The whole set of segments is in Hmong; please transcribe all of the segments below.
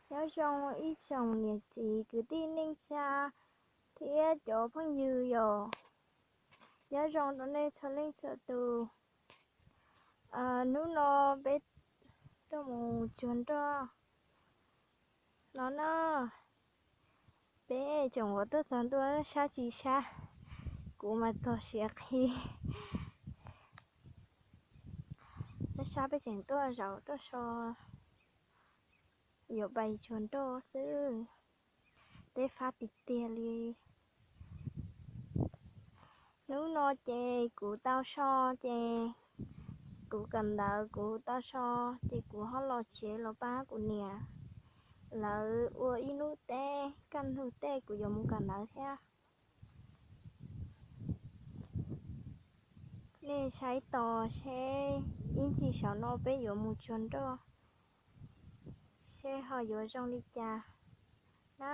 Nyob zoo ib tsoom niam txiv kwv tij neej tsa thiab cov phooj ywg yom. Nyob zoo rau nej txhua leej txhua tus. Hnub no peb tuaj mus tsuag nroj no na. Peb tsoom uas tuaj txog ntua sab tsis sab, kuv mas txog siav qhi. Sab sab peb tseem tuaj zaum tuaj so, yuav pais tsuag nroj xwb. Teb fab tiag tiag li. Hnub no ces kuv tau so, ces kuv kawm ntawv kuv tau so, ces kuv ho los tsev los pab kuv niam lawv ua ib hnub teb, kaj ntug tej kuv yuav mus kawm ntawv thiab. Nej saib tos seb ib ntsis saum no peb yuav mus tsuag nroj, seb ho yuav zoo li cas na.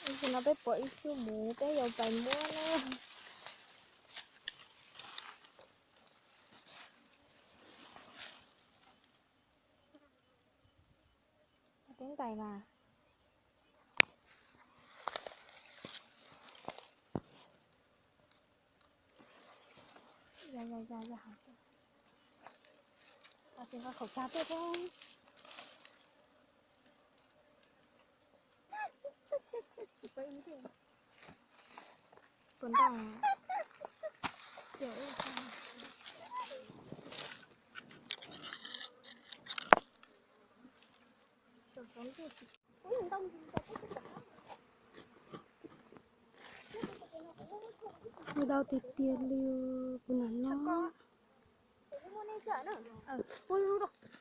Tam sim no peb pom ib tug muv, peb yuav pais muab na. Peb ntais mas. Ya ya ya ya. Khẩu trang tuaj thiab. Puas ntaj. Ntau tiag tiag li, kuv nam no.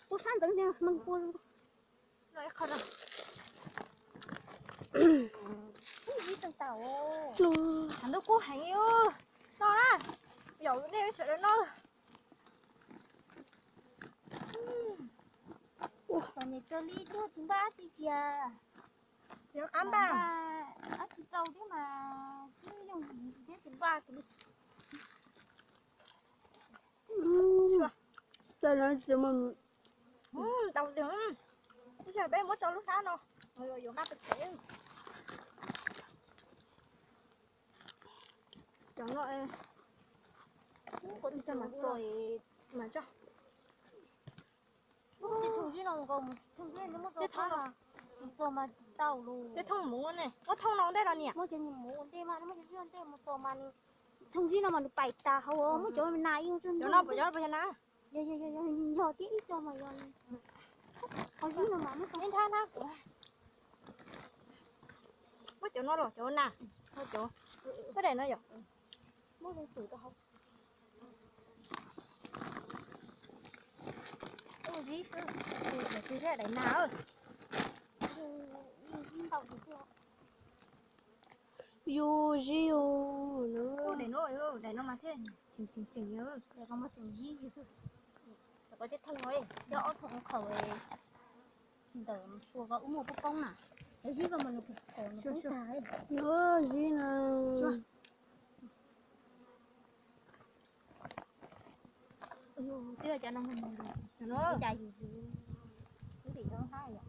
Pua sab ntawd, meej pua. Ntuj kub heev no na, yog nej sawv daws noj. Txom nyem kawg li, tuaj tsis npaj dab tsi kiag. Tsis qab npaj dab tsi rau thiab mas twb yooj yim thiab tsis npaj kiag li. Ntau tiag, ib yam peb muab rau lub hlab no, yuav nqa pes tsev. Cov no, mas txo, mas tso. Thooj zib no nkaus, thooj zib no muab txo mas tau lus. Tej thooj muv ne, muab thooj no ntej los niam. Muab cov muv ntej mas, muab cov zib ntej mus txo mas, thooj zib no mas nws pais tas hauv, muab cov nas ib, cov no puas yog, puas yog na? Yog, yog, yog, yog thiab ib co mas yog. Qhov zib no mas muab txo. Ib nthab na. Muab cov no los cov na, cov, muab daim no yom. Muab lub twm rau hauv. Ua zib Yus zib yus, daim no, daim no mas thiaj tseem tseem tseem, daim no mas tseem zib yus xwb. Koj tej thooj no, coj ob thooj khaum ntawm sua ko wb muaj poob poob na, cov zib ko mas nws poob tag. Zib no. Twb cov no cas yus, yus, yus tim no hab yom.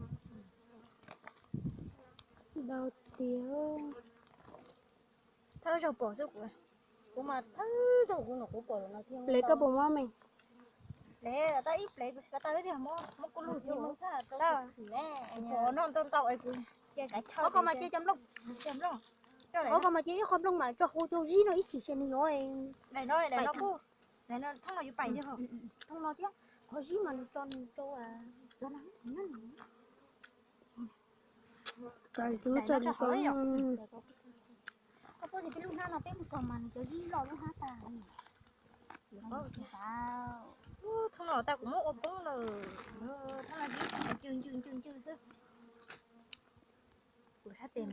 Ntau tiag. Thawj zaug pom xwb kuv, kuv mas thawj zaug kuv nyuam qhuav pom no thiab. Plev koj puas mob me? Plev tau ib plev kuv tsis ko taw tiag, mob kuv lug thiab. Pom no ntau ntau es kuv, qhov ko mas cia cov nplooj, qhov ko mas cia ib qho nplooj mas tso hu rau zib no ib chim xwb nws yuav. Daim no, daim no kuj, daim no thooj no yuav pais thiab, thooj no thiab, qhov zib mas nws tso nws rau. Koj puas tias peb lub hnab no peb mus txog mas nws cov zib loj lub hnab tag. Thooj no tas kuv muab ua poob lawm, thooj no zib ncw ncw ncw ncw xwb. Kuv sab tes no.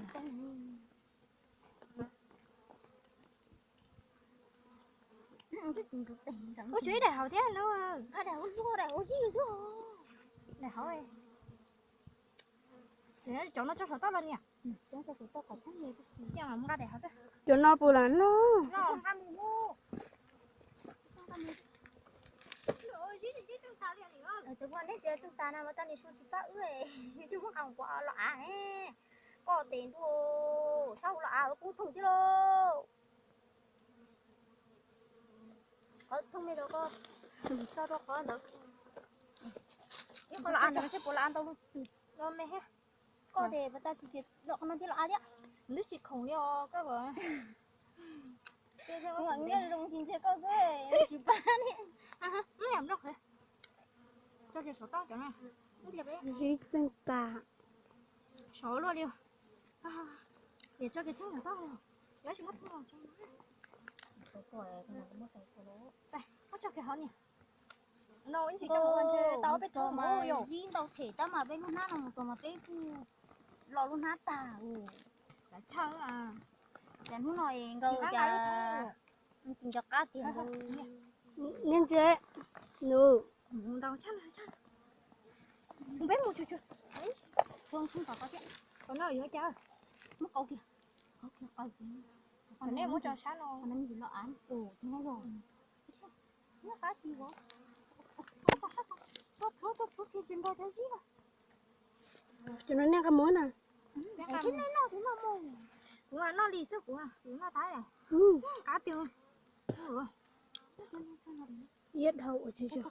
Ua tsuav ib daim hauv thiab no, daim hauv zuag daim hauv zib xwb. Daim hauv. Cov no tso saum toj los niam. Cov no puas lam noj? Tus ua neb tias tug tas na mas tag nws su tsis pab wb, wb muab qas pov los av. Koj tes ntuj, txhob hu los av, kub thooj thiab lauj. Qhov thooj me rau koj, tso rau qhov ntawd. Ib qho los av ntawd seb puas los av ntau lub twg los me thiab. Koj tes pas tas tsis tias los qhov no thiab los av thiab. Twb tsis khoom li os koj. Kuv mam nyob zoo tsis ntsia koj xwb, tsis pab li. Lub yam nplooj qhov, tso kiag saum toj cov no. Zib txeeg tas. Sov luaj li. Niam tso kiag txheeb saum toj, yuav tsis muab thoob los tso. Muab tso kiag hauv niam. No ib ntsis coj mus ua ntshe tau peb thoob mas yom. Zib ntau them tab mas peb lub hnab no mus txog mas peb kuj lo lub hnab tag. Cas hnub no es nkawd cas tsis nco qab tiag. Niag ntse, nws ntau. Peb mus tsuag tsuag. Qhov no yuav cas? Muab kauv kiag. Kauv kiag, kauv kiag. Qhov nej muab tso sab no. Qhov no yus lo av tus thiab yog. Nyob qab tsis vov. Tuav tuav tuav tuav kiag tsis nrog cov zib no. Cov no nej nqa mus na. Kuv noj li xwb kuv, kuv noj tab. Qab tiag. Iab dhau ua tsis yog.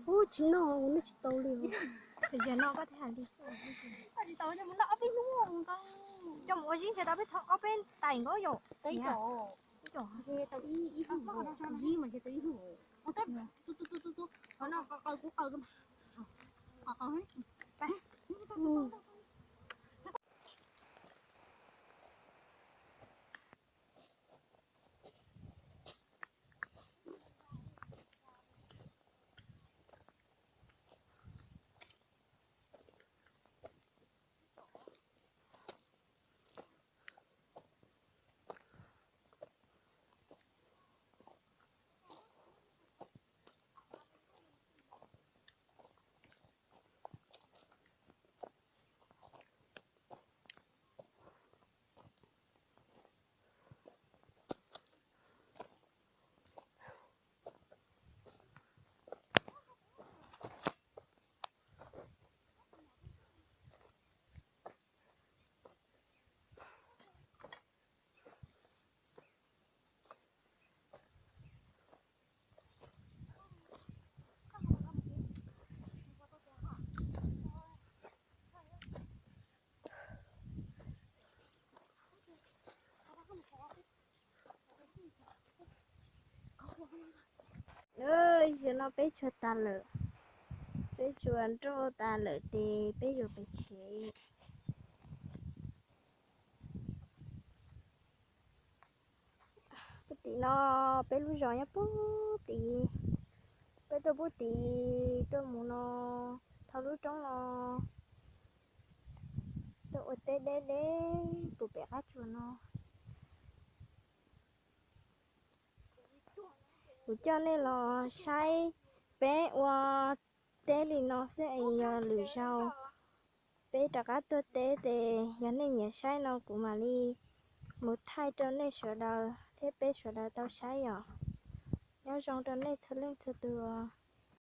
Ub, tsis noj, ua noj tsis tau li. Yog no koj thiaj hais li xwb. Tsis tau, mus noj ob peb hnub nkaus. Coj mus ua zib ntshe tau peb, ob peb tais nkaus yom. Tau ib co. Ib co. Ntshe tau ib, ib hnub nkaus. Zib mas ntshe tau ib hnub. Tus, tus, tus, tus, tus. Qhov no qhov qaws kuv qaws. Qhov qaws. Zaum no peb tsuag tas lawm, peb tsuag nrauj tas lawm ces peb yuav pem tsev. Tim no peb lub zos nyob pub tid, peb tuaj pub tid tuaj mus no, thauj lub roob no, tuaj ua teb deb deb puag pem qab tsuas no. Kuv coj nej los saib peb ua teb li no xwb es yog lwm zaus peb rov qab tuaj teb ces yog nej nyiam saib no kuv mam li mus thaij rau nej sawv daws thiab peb sawv daws tau saib os. Nyob zoo rau nej txhua leej txhua tus os.